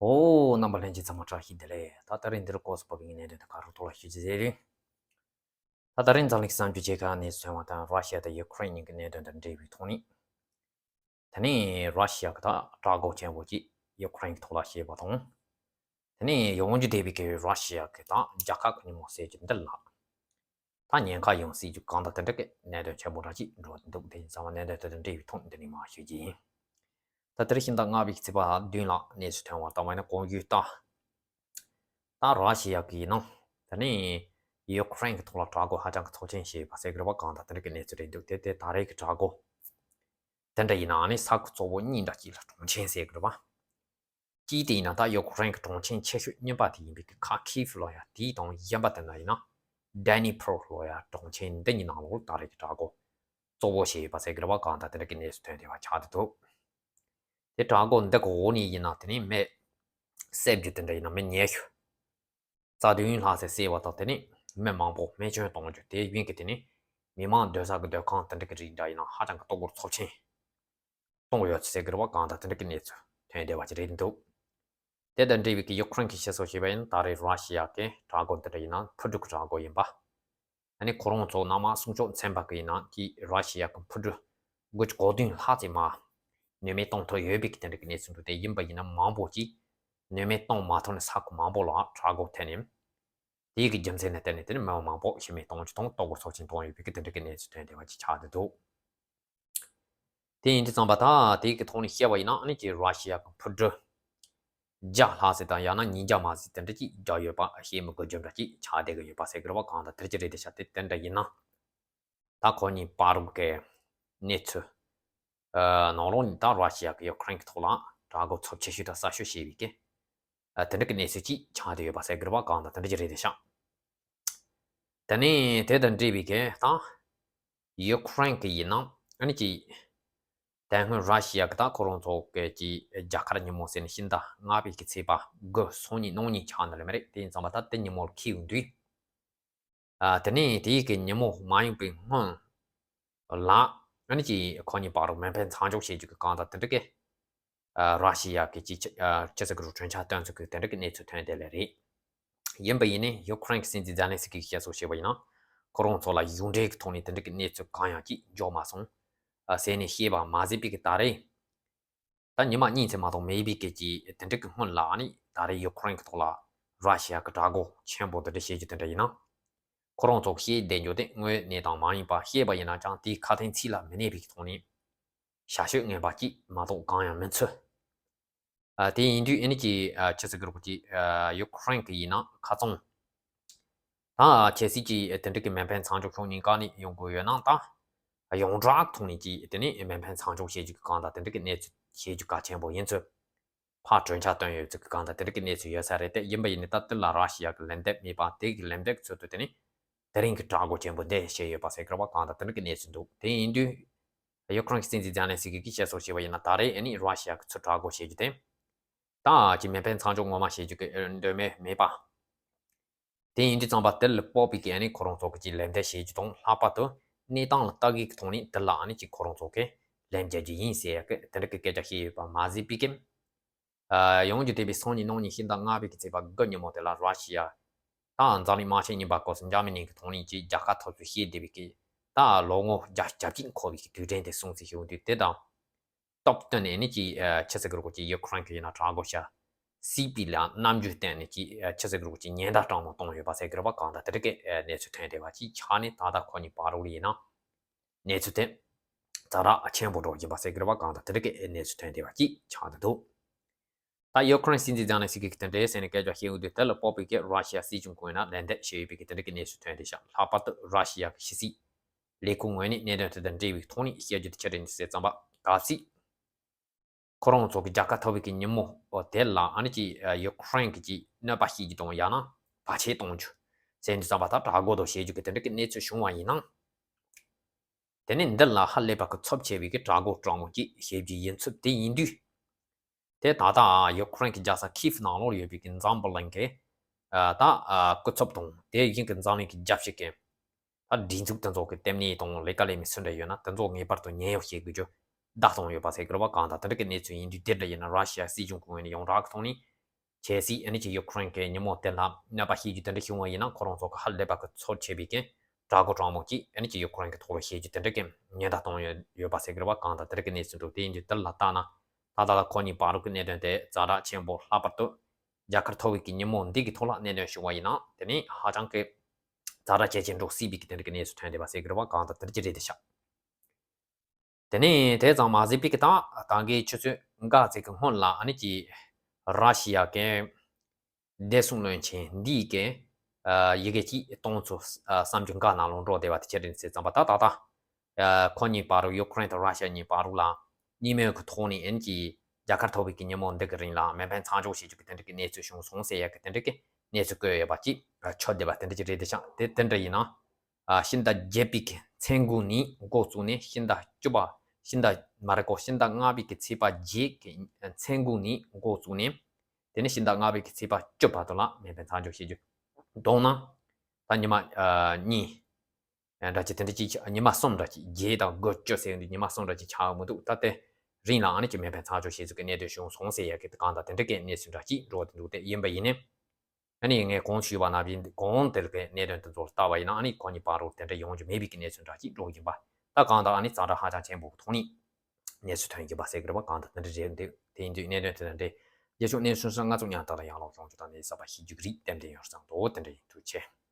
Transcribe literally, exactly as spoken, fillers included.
ཨོ། རྣམ་པ་ལྷན་རྒྱས་ཚང་མ་བཀྲ་ཤིས་བདེ་ལེགས། ད་ད་རིང་འདིར་སྐོར་སུ་བབས་པའི་གནད་དོན་དེ་ག་རུ་ཐོག་ལ་ཞུ་རྒྱུ་ཟེར་རེད། ད་ད་རིང་འཛམ་གླིང་གསར་འགྱུར་ཆེ་ཁག་གནས་ཚུལ་ཐོན་པ་དང་ར་ཤི་ཡ་དང་ཡུ་ཁུ་རེན་གཉིས་ཀྱི་གནད་དོན་དང་འབྲེལ་བའི་ཐོག་ནས། དེ་ནས་ར་ཤི་ཡ་གི་ད་དྲག་རྒོལ་ཆེན་པོ་ཅིག་ཡུ་ཁུ་རེན་གྱི་ཐོག་ལ་བྱས་པ་དང་། དེ་ནས་ཡོང་རྒྱུ་བསྡད་པའི་གི་ར་ཤི་ཡ་གི་ད་རྒྱལ་ཁབ་ཀྱི་ཉིན་མོ་ཟེར་རྒྱུ་འདི་ལ། ད་ཉེན་ཁ་ཡོང་སྲིད་རྒྱུ་གང་དང་དེ་འདྲ་གི་གནད་དོན་ཆེན་པོ་འདྲ་ཅིག་འགྲོ་འདུག་དེ་ཡིན་ཙང་གནད་དོན་དེ་དང་འབྲེལ་བའི་ཐོག་འདི་ནས་མར་ཞུ་རྒྱུ་ཡིན། ད་དེ་རིང་ཕྱི་ཟླ་ལྔ་པའི་ཚེས་པ་བདུན་ལ་གནས་ཚུལ་ཐོན་པ་ལྟར་ན་གོང་ཞུས་ལྟར། ད་ར་ཤི་ཡ་གི་ནང་དེ་ནས་ཡུ་ཁུ་རེན་གྱི་ཐོག་ལ་དྲག་རྒོལ་ཧ་ཅང་གི་ཚབས་ཆེན་བྱས་པ་ཟེར་དགོས་རེད་པ། གང་དང་དེ་འདྲ་གི་གནས་ཚུལ་རེད་འདུག་དེ་དེ་ད་རེས་ཀྱི་དྲག་རྒོལ་དེ་འདྲ་ཡིན་ན་ནི་ས་ཁུལ་གཙོ་བོ་གཉིས་འདྲ་གཅིག་ལ་གྲོང་ཁྱེར་ཟེར་དགོས་རེད་པ། གཅིག་དེ་ཡིན་ན་ད་ཡུ་ཁུ་རེན་གྱི་གྲོང་ཁྱེར་ཆེ་ཤོས་གཉིས་པ་དེ་ཡིན་པའི་གི་ཁ་ཁིབ་ལོ་ཡ་དེའི་དང་གཞན་པ་དེ་འདྲ་ཡིན་ན་ཌེ་ནི་པྲོ་ལོ་ཡ་གྲོང་ཁྱེར་འདི་གཉིས་ནང་ལོགས་ད་རེས་ཀྱི་དྲག་རྒོལ་གཙོ་བོ་བྱས་ཡོད་པ་ཟེར་གི་རེད་པ། གང་དང་དེ་འདྲ་གི་གནས་ཚུལ་ཐོན་བསྡད་པ་ཆགས་བསྡད་འདུག་དེ་དྲག་རྒོལ་འདི་གི་འོག་ནས་ཡིན་ན་དེ་ནས་མི་བསད་རྒྱུ་དེ་འདྲ་ཡིན་ན་མི་ཉི་ཤུ་རྩ་བདུན་ལྷག་ཙམ་བསད་པ་དང་། དེ་ནས་མི་མང་པོ་རྨས་སྐྱོན་གཏོང་རྒྱུ་དེ་ཡིན་གི། དེ་ནས་མི་མང་སྡོད་ས་གི་སྡོད་ཁང་དེ་འདྲ་གི་རིགས་འདྲ་ཡིན་ན་ཧ་ཅང་གི་ལྟོ་གོས་ཚབས་ཆེན་གཏོང་ཡོད་ཟེར་གི་རེད་པ། གང་དང་དེ་འདྲ་གི་གནས་ཚུལ་ཐོན་བསྡད་པ་ཅིག་རེད་འདུག་དེ་དང་འབྲེལ་བའི་གི་ཡུ་ཁུ་རེན་གྱིས་ཞུ་གསལ་བྱས་པ་ཡིན་ན་ད་རེས་ར་ཤི་ཡ་གི་དྲག་རྒོལ་འདི་འདྲ་ཡིན་ན་ཕུ་དཀྲུག་གི་དྲག་རྒོལ་ཡིན་པ། ཨ་ནི་ཁོ་རང་ཚོ་ནང་མ་སྲུང་སྐྱོབ་ཚན་པ་གི་ཡིན་ན་གི་ར་ཤི་ཡ་གི་ཕུ་དཀྲུག་དགུ་བཅུ་གོ་བདུན་ལྷག་ཙམ་མར་ནུས་མེད་གཏོང་ཐུབ་ཡོད་པའི་གི་དེ་འདྲ་གི་གནས་ཚུལ་འདུག་དེ་ཡིན་པ་ཡིན་ན་མང་པོ་ཅིག་ནུས་མེད་གཏོང་མ་ཐུབ་ནས་ས་ཁུལ་མང་པོ་ལ་དྲག་རྒོལ་ཐེབས་ནས། དེའི་གི་རྒྱུ་མཚན་ལ་བརྟེན་ནས་དེ་ནི་མི་མང་པོ་ཤི་རྨས་གཏོང་རྒྱུ་དང་ལྟོ་གོས་ཚབས་ཆེན་གཏོང་ཡོད་པའི་གི་དེ་འདྲ་གི་གནས་ཚུལ་ཐོན་བསྡད་པ་ཅིག་ཆགས་བསྡད་འདུག་དེ་ཡིན་དུས་ཙམ་པ་ད་དེའི་གི་ཐོག་ནས་བཤད་པ་ཡིན་ན་ཨ་ནི་ཅིག་ར་ཤི་ཡ་གི་ཕུ་དཀྲུག་བརྒྱ་ལྷག་ཙམ་དང་ཡང་ན་ཉིས་བརྒྱ་མ་ཟིན་དེ་འདྲ་ཅིག་བརྒྱབ་ཡོད་པ་བཤད་མི་དགོས་རྒྱུ་འདྲ་ཅིག་ཆགས་བསྡད་གི་ཡོད་པ་ཟེར་གི་རེད་པ། གང་དང་དེ་འདྲ་ཅིག་རེད་དེ་ཤག་དེ་དེ་འདྲ་ཡིན་ན། ད་ཁོ་གཉིས་བར་གི་གནས་ཚུལ་ནང་ལོགས་ནས་ད་ར་ཤི་ཡ་གི་ཡུ་ཁུ་རེན་གི་ཐོག་ལ་དྲག་རྒོལ་ཚབས་ཆེ་ཤོས་དང་གསར་ཤོས་བྱས་པའི་གི་དེ་འདྲ་གི་གནས་ཚུལ་ཅིག་ཆགས་བསྡད་ཡོད་པ་ཟེར་གི་རེད་པ། གང་དང་དེ་འདྲ་ཅིག་རེད་དེ་ཤག་དེ་ནས་དེ་དང་འབྲེལ་བའི་གི་ད་ཡུ་ཁུ་རེན་གི་ཡིན་ན་ཨ་ནི་ཅིག་དེ་སྔོན་ར་ཤི་ཡ་གི་ད་ཁོ་རང་ཚོ་གི་ཅིག་རྒྱལ་ཁབ་ཉིན་མོ་ཟེར་ནས་ཕྱི་ཟླ་ལྔ་པའི་གི་ཚེས་པ་དགུ་སང་ཉིན་གནངས་ཉིན་ཆགས་ནི་ལ་མ་རེད། དེ་ཡིན་ཙང་མ་ད་དེ་ཉིན་མོ་ལ་འཁེལ་ཡོང་དུས། ཨ། དེ་ནས་དེའི་གི་ཉིན་མོ་མ་ཡིན་པའི་སྔོན་ལ་ཨ་ནི་ཅིག་ཁོ་གཉིས་བར་མེ་འཕེན་མཚམས་འཇོག་བྱེད་རྒྱུ་གི་གང་དང་དེ་འདྲ་གི་ཨ། ར་ཤི་ཡ་གི་ཅིག་ཅི་ཨ། ཅི་ཟེར་གི་རུ་གྲོས་འཆར་བཏོན་ཚུལ་གི་དེ་འདྲ་གི་གནས་ཚུལ་ཐོན་བསྡད་ལེ་རེད། ཡིན་པ་ཡིན་ནའི་ཡུ་ཁུ་རེན་གི་སྲིད་འཛིན་ཛེ་ལན་སི་ཀི་གིས་བཤད་སྲོལ་བྱས་པ་ཡིན་ན་ཁོ་རང་ཚོ་ལ་གཞུང་འབྲེལ་གི་ཐོག་ནས་དེ་འདྲ་གི་གནས་ཚུལ་གང་ཡང་ཅིག་འབྱོར་མ་སོང་ཨ། ཟེར་ནས་བཤད་པ་མ་ཟད་པའི་གི་ད་རེས། ད་ཉི་མ་གཉིས་ཙམ་མ་གཏོགས་མེད་པའི་སྐད་ཀྱི་དེ་འདྲ་གི་སྔོན་ལ་ནི་ད་རེས་ཡུ་ཁུ་རེན་གྱི་ཐོག་ལ་ར་ཤི་ཡ་གི་དྲག་རྒོལ་ཆེན་པོ་འདི་འདྲ་བྱེད་རྒྱུ་དེ་འདྲ་ཡིན་ན། ཁོ་རང་ཚོ་བཤད་བསྡད་རྒྱུ་དེ་དངོས་གནས་དང་མ་ཡིན་པ། བཤད་པ་ཡིན་ན་ཀྱང་དེའི་ཁ་དན་ཚིག་ལ་མི་གནས་པའི་ཐོག་ནས་ཞ་ཤོད་ངན་པ་གཅིག་མ་གཏོགས་གང་ཡང་མིན་ཚུལ། ཨ། དེ་ཡིན་དུས་ཨ་ནི་ཀྱི་ཨ། ཆི་ཟེར་གི་རེད་གོ་ཀྱི་ཨ། ཡུ་ཁུ་རེན་གྱི་ཡིན་ན་ཁ་ཚང་། ད་ཁྱེད་སྲིད་ཀྱི་དེ་འདྲ་གི་མེ་འཕེན་མཚམས་འཇོག་ཤོག་གཉིས་ཀ་ནས་ཡོང་དགོས་ཡོད་ན་ད། ཡོངས་གྲགས་ཐོག་ནས་ཀྱི་དེ་ནས་མེ་འཕེན་མཚམས་འཇོག་བྱེད་རྒྱུ་གི་གང་དང་དེ་འདྲ་གི་གནས་ཚུལ་བྱེད་རྒྱུ་གལ་ཆེན་པོ་ཡིན་ཚུལ། ཕར་གྲོས་འཆར་བཏོན་ཡོད་ཚུལ་གི་གང་དང་དེ་འདྲ་གི་གནས་ཚུལ་ཡོད་ས་རེད་དེ། ཡིན་པ་ཡིན་ནའི་ད་དེ་ལ་ར་ཤི་ཡ་གི་ལན་འདེབས་མེད་པ། དེ་གི་ལན་འདེབས་ཚུལ་དུ་དེ་ནི་དེ་རིང་གི་དྲག་རྒོལ་ཆེན་པོ་འདི་བྱས་ཡོད་པ་ཟེར་གི་རེད་པ། གང་དང་དེ་འདྲ་གི་གནས་ཚུལ་འདུག་དེ་ཡིན་དུས། ཡུ་ཁུ་རེན་གྱི་སྲིད་འཛིན་ཛེ་ལན་སི་ཀི་གིས་བཤད་སྲོལ་བྱས་པ་ཡིན་ན་ད་རེས་ཨ་ནི་ར་ཤི་ཡ་གི་ཚུར་དྲག་རྒོལ་བྱེད་རྒྱུ་དེ། ད་ཀྱི་མེ་འཕེན་མཚམས་འཇོག་ངོ་མ་བྱེད་རྒྱུ་གི་འདོད་མོས་མེད་པ། དེ་ཡིན་དུས་ཙམ་པ་དེ་ལ་དཔག་པའི་གི་ཨ་ནི་ཁོ་རང་ཚོ་གི་ཅིག་ལན་འདེབས་བྱེད་རྒྱུ་དང་། ལྷག་པར་དུ་གནས་སྟངས་ལ་ལྟ་གི་གི་ཐོག་ནས་དེ་ལ་ཨ་ནི་ཅིག་ཁོ་རང་ཚོ་གི་ལན་རྒྱག་རྒྱུ་ཡིན་ཟེར་ཡ་གི་དེ་འདྲ་གི་སྐད་ཆ་བཤད་ཡོད་པ་མ་ཟད་པའི་གི། ཨ། ཡོང་རྒྱུ་བསྡད་པའི་སང་ཉིན་གནངས་ཉིན་ཕྱི་ཟླ་ལྔ་པའི་གི་ཚེས་པ་དགུ་ཉིན་མོ་དེ་ལ་ར་ཤི་ཡ་དང་འཛམ་གླིང་དམག་ཆེན་གཉིས་པ་སྐབས་སུ་འཇར་མ་ནི་གི་ཐོག་ནས་ཀྱི་རྒྱལ་ཁ་ཐོབ་ཚུལ་བཤད་བསྡད་པའི་གི་ད་ལོ་ངོ་བརྒྱད་ཅུ་གྱ་གཅིག་འཁོར་བའི་གི་དུས་དྲན་དེ་སྲུང་བརྩི་ཞུ་དུས་དེ་དང་སྟབས་བསྟུན་ནས་ནི་ཀྱི་ཨ། ཆི་ཟེར་གི་རེད་གོ་ཀྱི་ཡུ་ཁུ་རེན་གི་ཡིན་ན་དྲག་རྒོལ་བྱ་སྲིད་པའི་ལ་རྣམ་འགྱུར་བསྟན་ནས་ཀྱི་ཨ། ཆི་ཟེར་གི་རེད་གོ་ཀྱི་ཉེན་བརྡ་སྤྲང་མོ་གཏོང་ཡོད་པ་ཟེར་གི་རེད་པ། གང་ལྟར་དེ་འདྲ་གི་ཨ། གནས་ཚུལ་ཐོན་བསྡད་པ་ཅིག་ཆགས་ནས་ད་ལྟ་ཁོ་གཉིས་བར་རོགས་ལ་ཡིན་ན། གནས་ཚུལ་དེ་ཛ་དྲག་ཆེན་པོ་འགྲོ་བཞིན་པ་ཟེར་གི་རེད་པ། གང་ལྟར་དེ་འདྲ་གི་གནས་ཚུལ་ཐོན་བསྡད་པ་ཅིག་ཆགས་བསྡད་འདུག་ད་ཡུ་ཁུ་རེན་སྲིད་འཛིན་ཛེ་ལན་སི་ཀི་གིས་དེ་འདྲའི་ཟེར་ནས་སྐད་ཆ་བཤད་ཡོང་དུས་དེ་ལ་དཔག་པའི་གི་ར་ཤི་ཡ་སྲིད་གཞུང་གི་ངོས་ནས་ལན་འདེབས་བྱས་ཡོད་པའི་གི་དེ་འདྲ་གི་གནས་ཚུལ་ཐོན་བསྡད་ཤག་ལྷག་པར་དུ་ར་ཤི་ཡ་གི་ཕྱི་སྲིད་ལས་ཁུངས་ངོས་ནས་གནད་དོན་དེ་དང་འབྲེལ་བའི་ཐོག་ནས་བཤད་རྒྱུ་དེ་ཆི་རེད་ཟེར་ཙམ་པ། གལ་སྲིད་ཁོ་རང་ཚོ་གི་རྒྱལ་ཁ་ཐོབ་པའི་གི་ཉིན་མོ་དེ་ལ་ཨ་ནི་ཀྱི་ཡུ་ཁུ་རེན་གི་ཀྱི་གནོད་པ་བྱེད་རྒྱུ་དང་ཡང་ན་བར་ཆད་གཏོང་རྒྱུ་ཟེར་འདི་ཙམ་པ་ད་དྲག་རྒོལ་དང་བྱེད་རྒྱུ་གི་དེ་འདྲ་གི་གནས་ཚུལ་བྱུང་བ་ཡིན་ན། དེ་ནི་འདི་ལ་ཧ་ལས་པ་གི་ཚབས་ཆེ་བའི་གི་དྲག་རྒོལ་སྤྲང་མོ་ཅིག་བྱེད་རྒྱུ་ཡིན་ཚུལ་དེ་ཡིན་དུས། དེ་ད་ལྟ་ཡུ་ཁུ་རེན་གྱི་རྒྱལ་ས་ཁིབ་ནང་ལོགས་ཡོད་པའི་གི་འཛམ་བུ་གླིང་གི་ད་སྐུ་ཚབ་དང་དེ་བཞིན་གྱི་འཛམ་གླིང་གི་རྒྱལ་སྤྱི་གི་ད་སྒྲིག་འཛུགས་དེ་ཚོ་གི་ལྟེ་གནས་དང་ལས་ཀ་ལས་མི་སུ་འདྲ་ཡོད་ན་དེ་ཚོ་ངེས་པར་དུ་ཉེན་གཡོལ་བྱེད་དགོས་རྒྱུ་བརྡ་གཏོང་ཡོད་པ་ཟེར་གི་རེད་པ། གང་ལྟར་དེ་འདྲ་གི་གནས་ཚུལ་ཡིན་དུས་དེ་འདྲ་ཡིན་ན་ར་ཤི་ཡ་སྲིད་གཞུང་གི་ངོས་ནས་ཡོངས་གྲགས་ཀྱི་ཐོག་ནས་ གལ་སྲིད་ཨ་ནི་ཅིག་ཡུ་ཀེ་རེན་གྱི་ཉིན་མོ་དེ་ལ་གནོད་པ་བྱེད་རྒྱུ་དེ་འདྲ་བྱུང་བ་ཡིན་ན་ཁོ་རང་ཚོ་གི་ཧ་ལས་པ་གི་ཚོར་ཆེ་བའི་གི་དྲག་པོ་དྲག་མོ་ཅིག་ཨ་ནི་ཅིག་ཡུ་ཀེ་རེན་གྱི་ཐོག་ལ་བྱེད་རྒྱུ་དེ་འདྲ་གི་ཉེན་བརྡ་བཏང་ཡོད་ཡོད་པ་ཟེར་གི་རེད་བ། གང་ལྟར་དེ་འདྲ་གི་གནས་ཚུལ་འདུག་དེ་ཡིན་དུས་དེ་ལ་བལྟས་ན་ད་ལྟ་ལ་ཁོ་གཉིས་བར་དུ་གི་གནད་དོན་དེ་ཛ་དྲག་ཆེན་པོ། ལྷག་པར་དུ་རྒྱ་གར་ཐོ་བའི་གི་ཉིན་མོ་འདི་གི་ཐོག་ལ་གནད་དོན་བྱུང་བ་ཡིན་ན་དེ་ནི་ཧ་ཅང་གི་ཛ་དྲག་ཆེ་ཆེན་འགྲོ་སྲིད་པའི་གི་དེ་འདྲ་གི་གནས་ཚུལ་ཐོན་བསྡད་པ་ཟེར་གི་རེད་བ། གང་ལྟར་དེ་འདྲ་ཅིག་རེད་དེ་ཤག་དེ་ནས་དེ་ཙམ་མ་ཟད་པའི་གི་ད་ད་གིན་ཆུ་ཚོད་འགའ་ཙམ་གི་སྔོན་ལ་ཨ་ནི་ཅིག་ར་ཤི་ཡ་གི་བདེ་སྲུང་བློན་ཆེན་འདིས་གི་ཡི་གེ་གཅིག་གཏོང་ཚུལ་བསམ་རྒྱུ་འགའ་ནང་ལོགས་འགྲོ་བསྡད་པ་དེ་ཅི་རེད་ཟེར་ཙམ་པ། ད་ད་ད་ཁོ་གཉིས་བར་དུ་ཡུ་ཀེ་རེན་དང་ར་ཤི་ཡ་གཉིས་བར་དུ་ལ་གཉིས་མོས་གི་ཐོག་ནས་ཨ་ནི་ཅིག་རྒྱ་གར་ཐོ་བའི་གི་ཉིན་མོ་འདི་གི་རིང་ལ་མེ་འཕེན་མཚམས་འཇོག་བྱེད་རྒྱུ་གི་དེ་འདྲ་གི་གནས་ཚུལ་བྱུང་སོང་ཟེར་ཡ་གི་དེ་འདྲ་གི་གནས་ཚུལ་བཀོད་ཡོད་པ་ཅིག་ཆོད་བསྡད་པ་དེ་འདྲ་ཅིག་རེད་དེ་ཤག་དེ་དེ་འདྲ་ཡིན་ན། ཨ་ཕྱི་ཟླ་བརྒྱད་པའི་གི་མཚན་དགུང་ནས་འགོ་བཙུགས་ནས་ཕྱི་ཟླ་བཅུ་པ། ཕྱི་ཟླ་མ་རེད་གོ་ཕྱི་ཟླ་ལྔ་པའི་གི་ཚེས་པ་བརྒྱད་གི་མཚན་དགུང་ནས་འགོ་བཙུགས་ནས། དེ་ནས་ཕྱི་ཟླ་ལྔ་པའི་གི་ཚེས་པ་བཅུ་བར་དུ་ལ་མེ་འཕེན་མཚམས་འཇོག་བྱེད་རྒྱུ། མདོར་ན་ད་ཉི་མ་ཨ་གཉིས་འདྲ་ཅིག་དེ་འདྲ་ཅིག་ཉི་མ་གསུམ་འདྲ་ཅིག་བརྒྱད་དང་དགུ་བཅུ་ཟེར་དུས་ཉི་མ་གསུམ་འདྲ་ཅིག་ཆགས་ཡོང་གི་འདུག་ད་དེ་རིང་ལ་ཨ་ནི་ཅིག་མེ་འཕེན་མཚམས་འཇོག་བྱེད་ཚུལ་གི་གནད་དོན་བྱུང་སོང་ཟེར་ཡ་གི་གང་ལྟར་དེ་འདྲ་གི་གནས་ཚུལ་འདྲ་ཅིག་འགྲོ་བསྡད་འདུག་དེ་ཡིན་པ་ཡིན་ནའི། ཨ་ནི་ངས་གོང་ཞུས་པ་ནང་བཞིན་གོང་དེར་གི་གནད་དོན་དེ་ཚོ་ལ་བལྟས་པ་ཡིན་ན་ཨ་ནི་ཁོ་གཉིས་བར་དུ་དེ་འདྲ་ཡོང་རྒྱུ་མེད་པའི་གི་གནས་ཚུལ་འདྲ་ཅིག་འགྲོ་གི་ཡིན་པ། ད་གང་ལྟར་ཨ་ནི་ཛ་དྲག་ཧ་ཅང་ཆེན་པོ་གི་ཐོག་ནས་གནས་ཚུལ་ཐོན་གྱི་ཡིན་པ་ཟེར་གི་རེད་བ། གང་ལྟར་དེ་འདྲ་རེད་འདུག་དེ་ཡིན་དུས་གནད་དོན་དེ་དང་འབྲེལ་རྒྱལ་སྤྱི་གནས་ཚུལ་ཧྲིལ་པོ་ང་ཚོ་ཉར་ཐག་ལ་ཡང་ལོག་ཡོང་རྒྱུ་དང་གནས་ཚུལ་གསར་པ་ཤེས་རྒྱུ་གི་རིགས་ཏན་ཏན་ཡོད་རེད་བསམ་འདུག་དེ་འདྲ་ཡིན། ཐུགས་རྗེ་ཆེ།